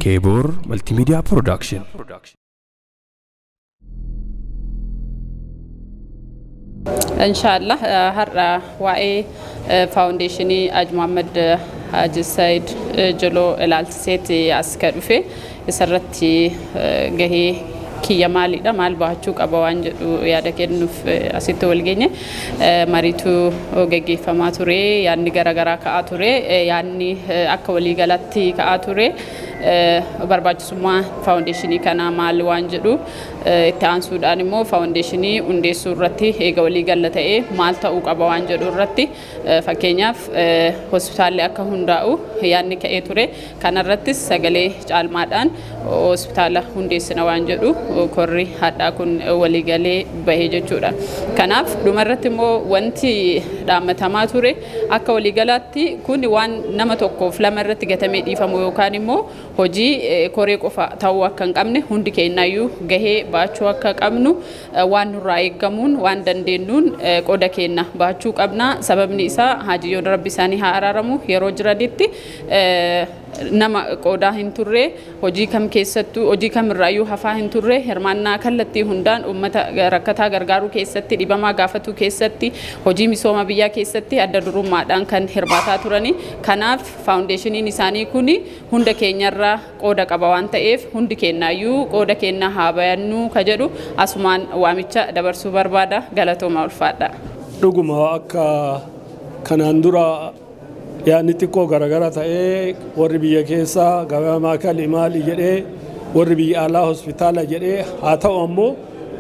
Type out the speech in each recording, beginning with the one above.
Keeboor Multimedia Production. Inshaallah har'a waa'ee faawundeeshinii Haji Muhammad Haji Said Jiloo ilaalchiseeti as ka dhufe. Isarratti gahee kiyya maalidha, maal bahachuu qaba waan jedhu yaada kennuuf asitti wal geenye. Mariitu geggeeffamaa ture, yaadni garaagaraa ka'aa ture, yaadni akka waliigalatti ka'aa ture. Barbaachisummaa faawundeeshinii kanaa maal waan jedhu, itti aansuudhaan immoo faawundeeshinii hundeessuu irratti eega waliigalla ta'ee maal ta'uu qaba waan jedhu irratti, fakkeenyaaf hospitaalli akka hundaa'u yaadni ka'ee ture. Kanarrattis sagalee caalmaadhaan hospitaala hundeessina waan jedhu korri hadhaa kun waliigalee bahee jechuudha. Kanaaf dhumarratti immoo wanti dhaammatamaa ture akka waliigalaatti kun waan nama tokkoof lama irratti gatamee dhiifamu yookaan immoo hojii koree qofa ta'uu akka hin qabne, hundi keenyayyuu gahee baachuu akka qabnu, waan nurraa eeggamuun waan dandeenyuun qooda keenya baachuu qabna. Sababni isaa Haajiyyoon Rabbi isaanii haa araaramu yeroo jiranitti nama qoodaa hin turre, hojii kam keessattuu hojii kamirraayyuu hafaa hin turre. Hirmaannaa kallattii hundaan uummata rakkataa gargaaruu keessatti, dhibamaa gaafatuu keessatti, hojii misooma biyyaa keessatti adda durummaadhaan kan hirmaataa turani. Kanaaf faawundeeshiniin isaanii kun hunda keenyarraa qooda qaba waan ta'eef hundi keenyaayyuu qooda keenya haa bayannuu ka jedhu asumaan waamicha dabarsuu barbaada. Galatooma, ulfaadha. Dhuguma akka kanaan dura yaadni xiqqoo garagara ta'ee, warri biyya keessaa gabaa maakali maali jedhee, warri biyya alaa hospitaala jedhee, haa ta'u ammoo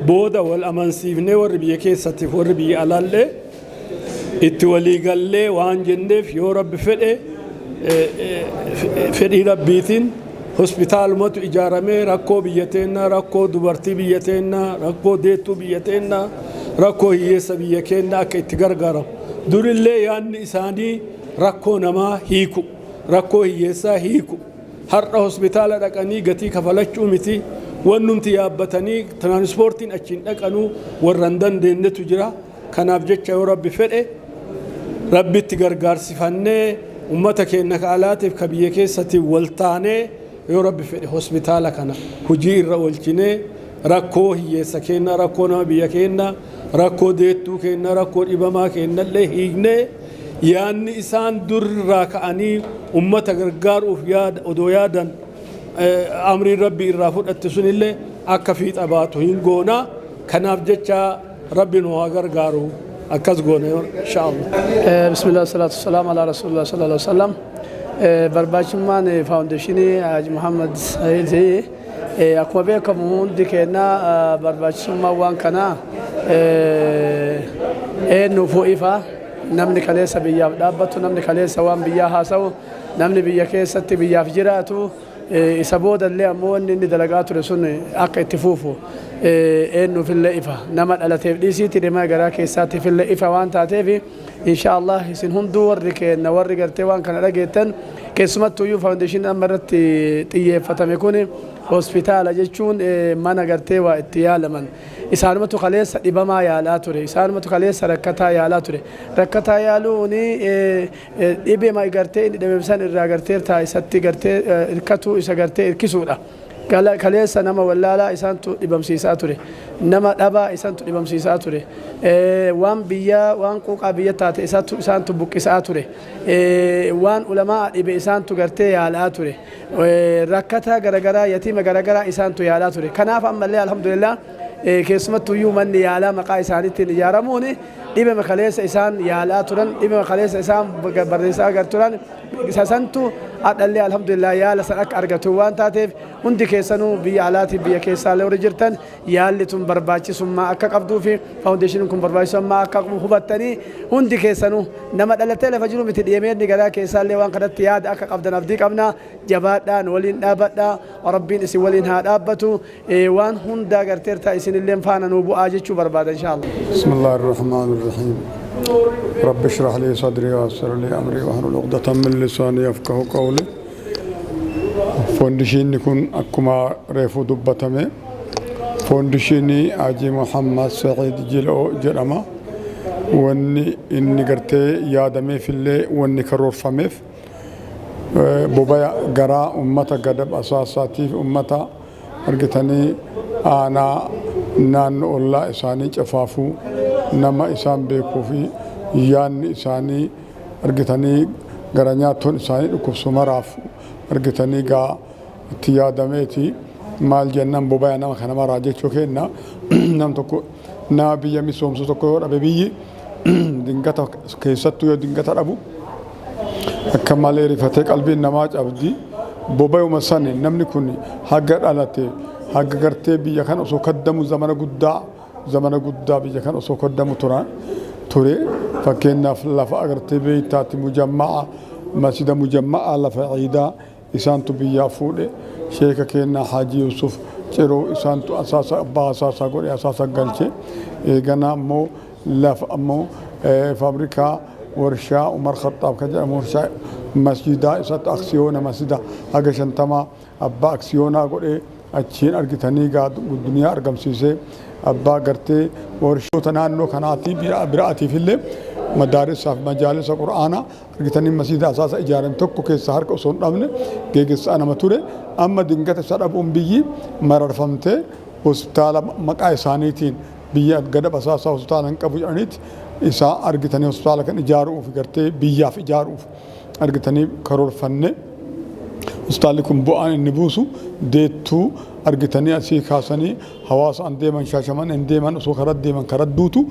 booda wal amansiifnee warri biyya keessattiif warri biyya alaallee itti waliigallee waan jenneef, yoo Rabbi fedhe fedhii Rabbiitiin hospitaalumatu ijaaramee rakkoo biyya teennaa, rakkoo dubartii biyya teennaa, rakkoo deettuu biyya teennaa, rakkoo hiyyeessa biyya keennaa akka itti gargaaramu. Durillee yaadni isaanii rakkoo namaa hiiku, rakkoo hiyyeessaa hiiku. Har'a hospitaala dhaqanii gatii kafalachuu miti, wannumti yaabbatanii tiraanspoortiin achiin dhaqanuu warra hin dandeenyetu jira. Kanaaf jecha yoo Rabbi fedhe Rabbitti gargaarsifannee ummata keenya ka alaatiif ka biyya keessatti wal taanee, yoo Rabbi fedhe hospitaala kana hojii irra oolchinee rakkoo hiyyeessa keenya, rakkoo nama biyya keenya, rakkoo deettuu keenya, rakkoo dhibamaa keenyallee hiiknee, yaanni isaan durirraa ka'anii ummata gargaaruuf yaada odoo yaadan amriin Rabbi irraa fudhatte sunillee akka fiixa baatu hin goonaa. Kanaaf jecha Rabbi nu haa gargaaru, akkas goone insha Allah. Bismillah, salatu salaam ala rasulillah sallallahu alaihi wasallam. Barbaachisummaan faawundeeshinii Haji Muhammad Sa'iid, akkuma beekamu hundi keenya barbaachisummaan waan kanaa eenyuufuu ifa. Namni kaleessa biyyaaf dhaabbatu, namni kaleessa waan biyyaa haasa'u, namni biyya keessatti biyyaaf jiraatu, isa boodallee ammoo wanni inni dalagaa ture sun akka itti fuufu eenyuufillee ifa. Nama dhalateef dhiisiitti deemaa garaa keessaatiifillee ifa waan taateef, insha Allah isin hunduu warri keenna warri gartee waan kana dhageettan, keessumattuyyuu faawundeeshinii amma irratti xiyyeeffatame kun, hospitaala jechuun mana gartee waa itti yaalaman. Isaanumatu kaleessa dhibamaa yaalaa ture, isaanumatu kaleessa rakkataa yaalaa ture. Rakkataa yaaluun dhibee gartee inni dhibame san irraa gartee isatti gartee hirkatu, isa gartee hirkisuudha. Kaleessa nama wallaalaa isaantu dhibamsiisaa ture, nama dhabaa isaantu dhibamsiisaa ture, waan biyyaa waan quuqaa biyya taate isaantu buqqisaa ture, waan ulamaa dhibe isaantu gartee yaalaa ture, rakkataa garagaraa, yatiima garagaraa isaantu yaalaa ture. Kanaaf ammallee alhamdulillah keessumattuyyuu manni yaalaa maqaa isaaniitiin ijaaramuun dhibema kaleessa isaan yaalaa turan, dhibema kaleessa isaan barreessaa gar turan isa santu hadhallee alhamdulillah yaala san akka argatu waan taateef, hundi keessanuu biyya alaatiif biyya keessaallee warri jirtan yaalli tun barbaachisummaa akka qabduu fi faawundeeshiniin kun barbaachisummaa akka qabu hubattanii, hundi keessanuu nama dhalatee lafa jiru miti, dhiyemeerni garaa keessaallee waan kanatti yaada akka qabdan abdii qabna. Jabaadhaan waliin dhaabadhaa, Rabbiin isin waliin haa dhaabbatu, waan hundaa garteertaa isinillee faana nuu bu'aa jechuu barbaada insha Allah. بسم الله الرحمن الرحيم. رب اشرح لي صدري ويسر لي أمري واحلل عقدة من لساني يفقه قولي. Foondishiinni kun akkuma reefuu dubbatame foondishiinii Haji Muhammad Sa'iid Jiloo jedhama. Wanni inni gartee yaadameefillee wanni karoorfameef Bobaya garaa ummata Gadab Asaasaatiif ummata argitanii aanaa naannoo ollaa isaanii cafaafuu nama isaan beekuu fi yaanni isaanii argitanii gara nyaattoon isaanii dhukkubsu maraaf argitanii gaa itti yaadameeti. Maal jennaan, bobaya nama kana maraa jechuu kenna. Nam tokko nama biyya misoomsu tokko yoo dhabe, biyyi dingata keessattuu yoo dingata dhabu akka malee rifatee qalbiin namaa cabdi. Bobayuma sani namni kun haga dhalate haga gartee biyya kana osoo kaddamu zamana guddaa, zamana guddaa biyya kana osoo kaddamu turan ture. Fakkeenyaaf, lafa agartee beeytaatti mujamma'a, masjida mujamma'a lafa ciidaa isaantu biyyaa fuudhe. Sheeka keenna Haji Yusuf Ciroo isaantu asaasa, abbaa asaasaa godhe, asaasa galche. Eegana ammoo lafa ammoo faabrikaa warshaa Umar Khaxaab kan jedhamu, warshaa masjidaa isatti aksiyoona masjida haga 50 abbaa aksiyoonaa godhee achiin argitanii gaa duniyaa argamsiisee, abbaa gartee warshoota naannoo kanaatii biraatiif illee madaarisaaf majaalisa qur'aanaa argitanii masjida asaasa ijaarame tokko keessa harka osoo hin dhabne geeggessaa nama ture. Amma dingata isa dhabuun biyyi mararfamtee hospitaala maqaa isaaniitiin biyya Gadab Asaasaa hospitaala hin qabu jedhaniiti isaa argitanii hospitaala kan ijaaruuf gartee biyyaaf ijaaruuf argitanii karoorfanne. Hospitaalli kun bu'aan inni buusu deettuu argitanii asii kaasanii hawaasa an deeman, Shaashaman hin deeman, osoo karaa deeman karaa duutu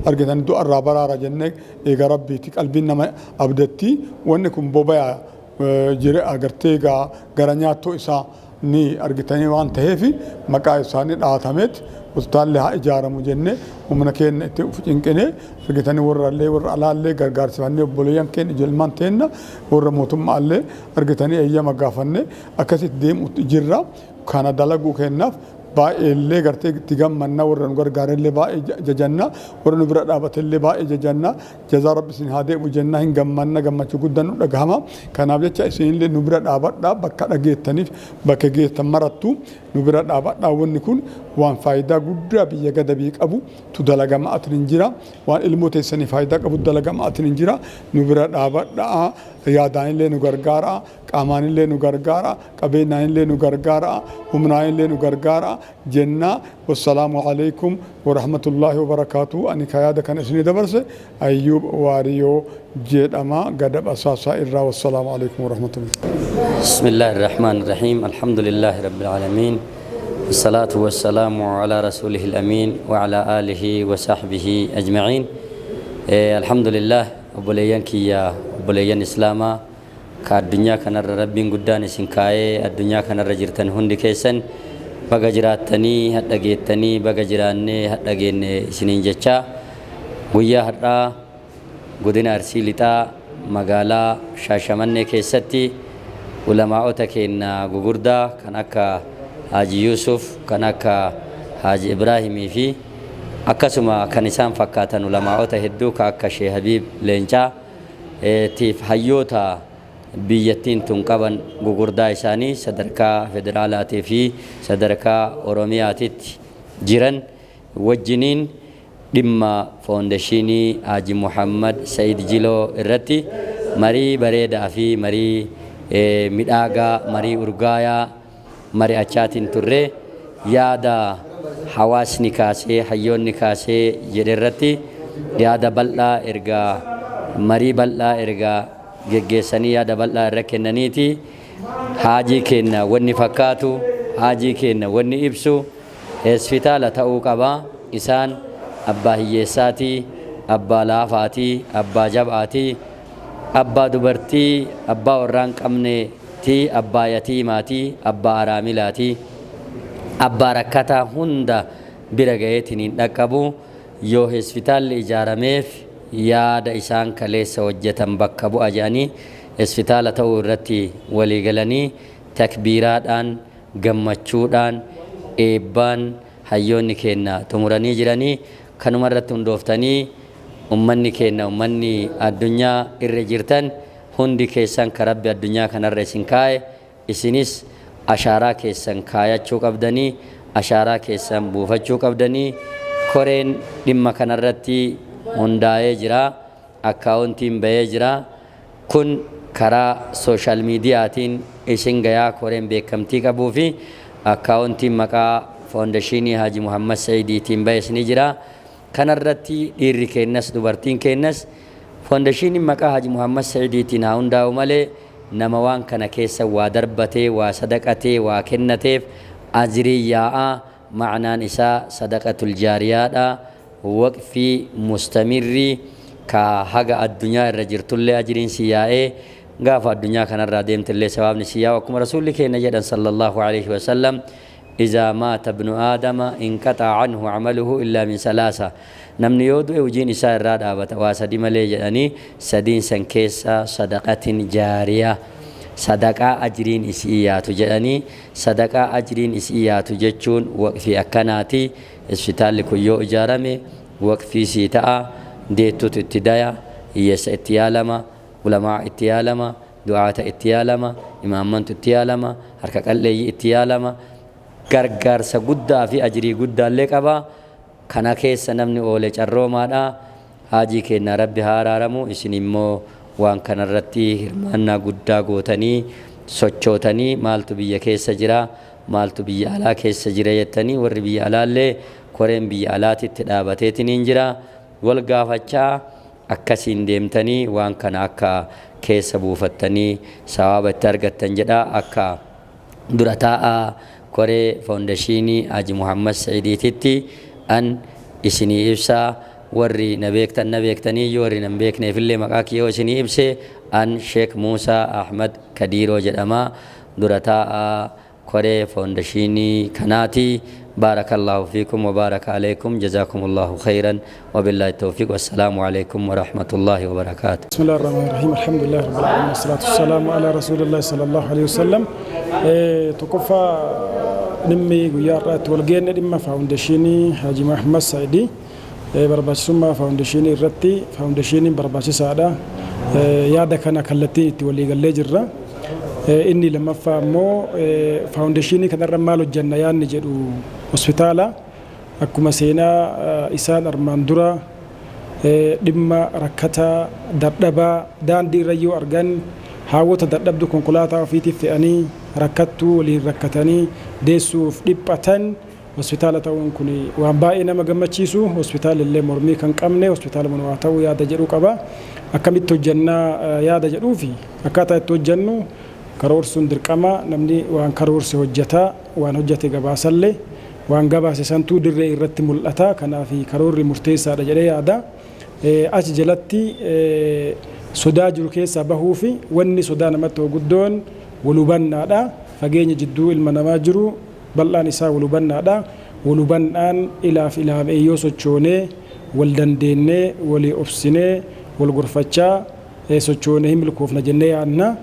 argitanii du'arraa baraara jennee eega rabbiiti qalbiin nama abdatti. Wanni kun bobaya jire agartee gara nyaattoo isaa ni argitanii waan ta'eef maqaa isaanii dhaatameet hospitaalli haa ijaaramu jennee humna keenya itti cinqinee argitanii warra illee warra alaallee gargaarsifannee, obboleeyyan keenya, ijoolmaan teenna, warra mootummaallee argitanii eeyyama gaafannee akkasitti deemuutti jirra. Kana dalaguu kennaaf baay'eellee gartee itti gammanna. Warra nu gargaarellee baay'ee jajanna, warra nu bira dhaabatellee baay'ee jajanna. Jazaa rabbi isin haa deebi'u jenna. Hin gammanna, gammachuu guddaan nu dhagahama. Kanaaf jecha isinillee nu bira dhaabadhaa. Bakka dhageettaniif bakka geettan marattu nu bira dhaabadhaa. Wanni kun waan faayidaa guddaa biyya Gadabii qabu tu dalagama atin hin jira, waan ilmoo teessanii faayidaa qabu dalagama atin hin jira. Nu bira dhaabadhaa, yaadaanillee nu gargaara, qaamaanillee nu gargaara, qabeenyaanillee nu gargaara, humnaanillee nu gargaara jenna. Wassalaamu alaikum warahmatullaahi wabarakaatu. Ani ka yaada kana isinii dabarse Ayyuub Waariyoo jedhama, Gadab Asaasaa irraa. Wassalaamu alaikum warahmatullahi. بسم الله الرحمن الرحيم، الحمد لله رب العالمين، والصلاة والسلام على رسوله الأمين وعلى آله وصحبه أجمعين. الحمد لله. Obboleeyyan kiyya، obboleeyyan islaamaa ka addunyaa kanarra rabbiin guddaan isin kaayee addunyaa kanarra jirtan hundi keessan, baga jiraattanii hadha geettanii, baga jiraannee hadha geenne isiniin jechaa, guyyaa har'aa godina Arsii Lixaa magaalaa Shaashamannee keessatti ulamaa'ota keenya gugurdaa kan akka Haaji Yuusuf, kan akka Haaji Ibraahimii fi akkasuma kan isaan fakkaatan ulamaa'ota hedduu ka akka Shee Habiib Leencaa tiif hayyoota biyyattiin tun qaban gugurdaa isaanii sadarkaa federaalaatii fi sadarkaa Oromiyaatitti jiran wajjiniin dhimma foondeshinii Haaji Muhammad Said Jiloo irratti marii bareedaa fi marii midhaagaa, marii urgaayaa mari'achaatiin turre. Yaada hawaasni kaasee, hayyoonni kaasee jedhe irratti yaada bal'aa erga marii bal'aa erga geggeessanii yaada bal'aa irra kennaniiti, haajii kenna wanni fakkaatu, haajii kenna wanni ibsu hospitaala ta'uu qaba. Isaan abbaa hiyyeessaatii, abbaa laafaatii, abbaa jabaatii, abbaa dubartii, abbaa warraan qabneeti, abbaa yatiimaatii, abbaa araamilaatii, abbaa rakkataa hunda bira ga'eetiin hin dhaqqabu. Yoo hospitaalli ijaarameef yaada isaan kaleessa hojjetan bakka bu'a jedhanii hospitaala ta'uu irratti walii galanii takbiiraadhaan, gammachuudhaan, eebbaan hayyoonni keenya xumuranii jiranii. Kanuma irratti hundooftanii ummanni keenya, ummanni addunyaa irra jirtan hundi keessan ka rabbi addunyaa kanarra isin kaa'e, isinis ashaaraa keessan kaayachuu qabdanii, ashaaraa keessan buufachuu qabdanii. Koreen dhimma kanarratti hundaa'ee jira, akkaawuntiin bahee jira kun. Karaa social miidiyaatiin isin gayaa koreen beekamtii qabuu fi akkaawontiin maqaa Faawundeshiinii Haaji Muhammad Sa'idiitiin bahes ni jira. Kana irratti dhiirri keennas dubartiin keennas Faawundeshiiniin maqaa Haaji Muhammad Sa'idiitiin haa hundaa'u malee nama waan kana keessa waa darbatee, waa sadaqatee, waa kennateef ajriin yaa'a. Ma'naan isaa sadaqatul jaariyaadha. Waqfii mustamirrii ka haga addunyaa irra jirtullee ajriin si yaa'ee gaafa addunyaa kanarraa deemtellee sawaabni si yaa'u akkuma Rasuulli keenna jedhan sallallaahu aleyhi wasallam Izaa maata ibnu aadama inqaxa'a anhu amaluhu illaa min salaasa Namni yoo du'e hujiin isaa irraa dhaabata waa sadi malee jedhanii sadiin san keessaa sadaqatin jaariya sadaqaa ajriin isii yaatu jedhanii sadaqaa ajriin isii yaatu jechuun waqfii akkanaati Isbitaalli kun yoo ijaarame waqfii sii ta'a, deettuutu itti daya, hiyyeessa itti yaalama, ulamaa'a itti yaalama, du'aata itti yaalama, imaammantu itti yaalama, harka qal'eeyyii itti yaalama. Gargaarsa guddaa fi ajrii guddaallee qaba. Kana keessa namni oole carroomaadha. Haajii keenna Rabbi haa araaramu, isin immoo waan kanarratti hirmaannaa guddaa gootanii sochootanii maaltu biyya keessa jira, maaltu biyya alaa keessa jira jettanii warri biyya alaallee koreen biyya alaatitti dhaabateetiniin jira wal gaafachaa akkasiin deemtanii waan kana akka keessa buufattanii sawaaba itti argattan jedha akka dura taa'aa koree foundeshiinii Haji Muhammad Sa'idiititti an isinii ibsa warri na beektan na beektaniiyyu warri na hin beekneefillee maqaa kiyya yoo isinii ibse an Sheek Muusaa Ahmad Kadiiroo jedhama dura taa'aa koree foundeshiinii kanaati. Baarakallaahu fiikum wa baaraka aleykum jazaakumullahu kheyran wabillaahi towfiiq wassalaamu aleykum warahmatullaahi wabarakaatuh. Bismillah ar-Rahman ar-Rahim. Alhamdulillah Rabbil Alamin. Wassalatu wassalamu ala Rasulillah sallallahu alaihi wasallam. Tokkoffaa dhimmi guyyaa har'aatti wal geenne dhimma faawundeeshinii Haji Muhammad Saidi. Barbaachisummaa faawundeeshinii irratti faawundeeshiniin barbaachisaadha. Yaada kana kallattiin itti walii gallee jirra. Inni lammaffaa immoo faawundeeshinii kanarra maal hojjanna yaadni jedhu hospitaala. Akkuma seenaa isaan armaan dura dhimma rakkataa, dadhabaa daandii irra yoo argan haawwota dadhabdu konkolaataa ofiitiif fe'anii rakkattuu waliin rakkatanii deessuuf dhiphatan hospitaala ta'uun kun waan baay'ee nama gammachiisu. Hospitaalli illee mormii kan qabne hospitaala nu haa ta'u yaada jedhu qaba. Akkamitti hojjannaa yaada jedhuufi akkaataa itti hojjannu karoorsuun dirqama. Namni waan karoorse hojjata, waan hojjate gabaasalle, waan gabaase santuu dirree irratti mul'ata. Kanaaf karoorri murteessaadha jedhee yaada. Achi jalatti sodaa jiru keessaa bahuufi wanni sodaa namatti ta'u guddoon wal hubannaadha. Fageenya jidduu ilma namaa jiru bal'aan isaa wal hubannaadha. Wal hubannaan ilaaf ilaamee yoo sochoonee, wal dandeennee, walii obsinee, wal gorfachaa sochoone hin milkoofna jennee yaadna.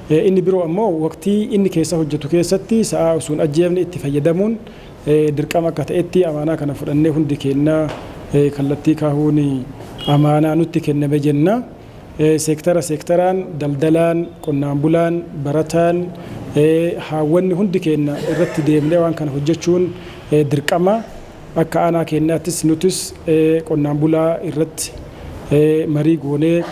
Inni biroo ammoo waqtii inni keessa hojjetu keessatti sa'aa osoo hin ajjeefne itti fayyadamuun dirqama akka ta'etti amaanaa kana fudhannee hundi keenya kallattii kaahuun amaanaa nutti kenname jenna. Seektara seektaraan, daldalaan, qonnaan bulaan, barataan, haawwanni hundi keenya irratti deemnee waan kana hojjechuun dirqama. Akka aanaa keenyaattis nutis qonnaan bulaa irratti marii goonee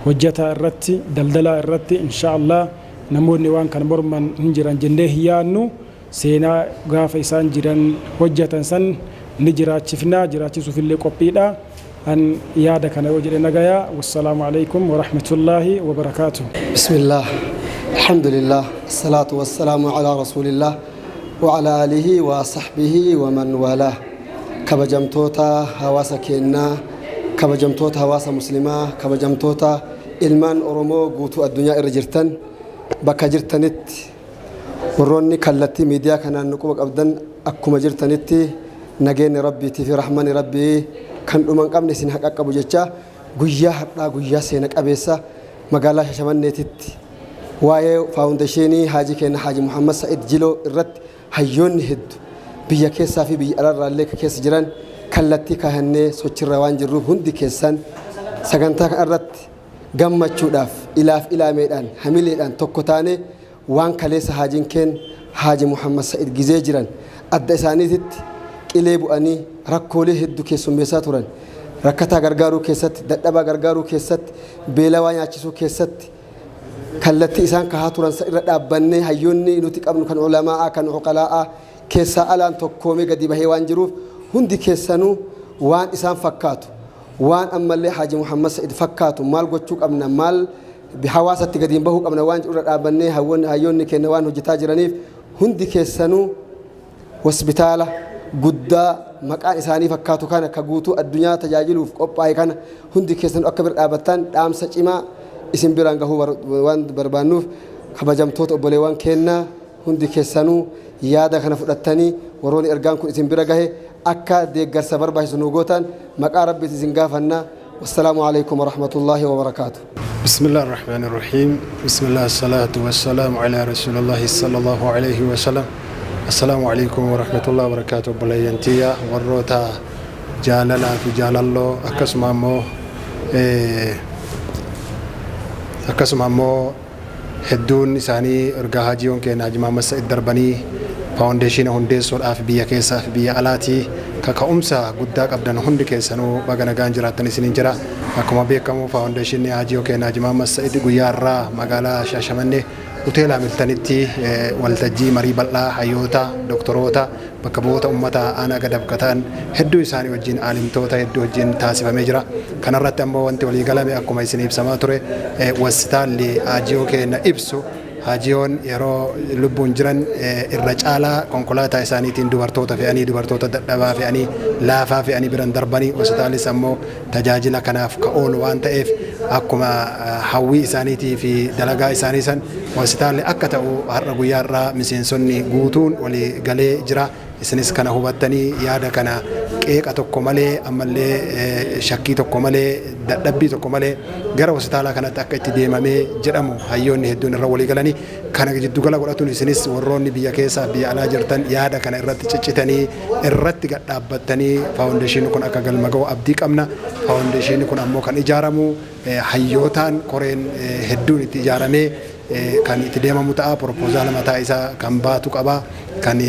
hojjetaa irratti, daldalaa irratti insha Allah namoonni waan kana morman hin jiran jennee hin yaadnu. Seenaa gaafa isaan jiran hojjetan san ni jiraachifna, jiraachisuufillee qophiidha. An yaada kana yoo jedhe nagaya. Wassalaamu alaikum warahmatullaahi wabarakaatuh. بسم الله الحمد لله الصلاة والسلام على رسول الله وعلى آله وصحبه ومن والاه kabajamtoota hawaasa keenyaa kabajamtoota hawaasa muslimaa kabajamtoota ilmaan Oromoo guutuu addunyaa irra jirtan bakka jirtanitti Warroonni kallattii miidiyaa kanaan nu quba qabdan akkuma jirtanitti nageenni Rabbiitii fi rahmani Rabbii kan dhuma hin qabne isin haa qaqqabu jechaa guyyaa har'aa guyyaa seena qabeessa magaalaa Shashamanneetitti waa'ee faawundeshiinii Haajii keenya Haaji Muhammad Sa'id Jiloo irratti hayyoonni heddu biyya keessaa fi biyya alaarraallee ka keessa jiran kallattii kaahannee sochirra waan jirruuf hundi keessan sagantaa kana irratti gammachuudhaaf ilaaf ilaameedhaan hamileedhaan tokko taanee Waan kaleessa haajiin keen Haaji Muhammad Sa'id gizee jiran adda isaaniititti qilee bu'anii rakkoolee heddu keessummeessaa turan. Rakkataa gargaaruu keessatti, dadhabaa gargaaruu keessatti, beelawaa nyaachisuu keessatti, Kallattii isaan kahaa turan san irra dhaabbannee hayyoonni nuti qabnu kan ulamaa'aa kan uqalaa'aa keessaa alaan tokkoomee gadi bahee waan jiruuf hundi keessanuu waan isaan fakkaatu waan ammallee Haaji Muhammad Sa'id fakkaatu maal gochuu qabna maal hawaasatti gadiin bahuu qabna waan jedhu irra dhaabbannee hayyoonni keenya waan hojjetaa jiraniif hundi keessanuu hospitaala guddaa maqaan isaanii fakkaatu kana ka guutuu addunyaa tajaajiluuf qophaa'e kana hundi keessanuu akka bira dhaabattan dhaamsa cimaa isin biraan gahuu waan barbaannuuf kabajamtoota obboleewwan keennaa hundi keessanuu yaada kana fudhattanii warroonni ergaan kun isin bira gahe akka deeggarsa barbaachisu nu gootan maqaa Rabbiitiin isin gaafanna. Wassalaamu alaikum warahmatullaahi wabarakaatu. بسم الله الرحمن الرحيم. بسم الله الصلاة والسلام على رسول الله صلى الله عليه وسلم. السلام عليكم ورحمة الله وبركاته. Obboleeyyan tiyya warroota jaalalaa fi jaalalloo akkasuma ammoo hedduun isaanii ergaa hajiyoon keenya Haji Mahammad Sa'id darbanii faawundeeshina hundeessuudhaaf biyya keessaa fi biyya alaatii kaka'umsa guddaa qabdan hundi keessanuu baga nagaan jiraattan isiniin jira. Akkuma beekamu faawundeeshinni hajiyoo keenya Haji Mahammad Sa'id guyyaa irraa magaalaa Shaashamannee hoteela Miltanitti waltajjii marii bal'aa hayyoota, doktoroota, bakka bu'oota uummataa aanaa Gadab kataan hedduu isaanii wajjin, aalimtoota hedduu wajjin taasifamee jira. Kanarratti ammoo wanti walii galame akkuma isin ibsamaa ture hospitaalli hajiyoo keenya ibsu. Hajiyoon yeroo lubbuun jiran irra caalaa konkolaataa isaaniitiin dubartoota fe'anii, dubartoota dadhabaa fe'anii, laafaa fe'anii biran darbanii, hospitaalis ammoo tajaajila kanaaf ka oolu waan ta'eef akkuma hawwii isaaniitii fi dalagaa isaanii san hospitaalli akka ta'u har'a guyyaa irraa miseensonni guutuun walii galee jira. Isinis kana hubattanii yaada kana qeeqa tokko malee, ammallee shakkii tokko malee, dadhabbii tokko malee gara hospitaalaa kanatti akka itti deemamee jedhamu hayyoonni hedduun irra walii galanii kana jiddugala godhatuun isinis warroonni biyya keessaa biyya alaa jirtan yaada kana irratti ciccitanii irratti gadhaabbattanii faawundeeshinii kun akka galma ga'u abdii qabna. Faawundeeshinii kun ammoo kan ijaaramu hayyootaan koreen hedduun itti ijaaramee kan itti deemamu ta'a. Proposal mataa isaa kan baatu qaba, kan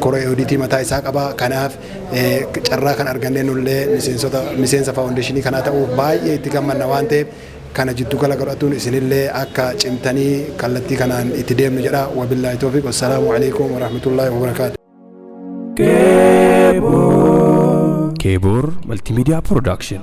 koree odiitii mataa isaa qaba. Kanaaf carraa kan argannee nullee miseensota miseensa faawundeeshinii kanaa ta'uuf baay'ee itti gammanna waan ta'eef kana jiddugala godhatuun isinillee akka cimtanii kallattii kanaan itti deemnu jedha. Wabillaahi toofiq, wassalaamu alaikum warahmatullaahi wabarakaatu. Keebor Multimedia Production.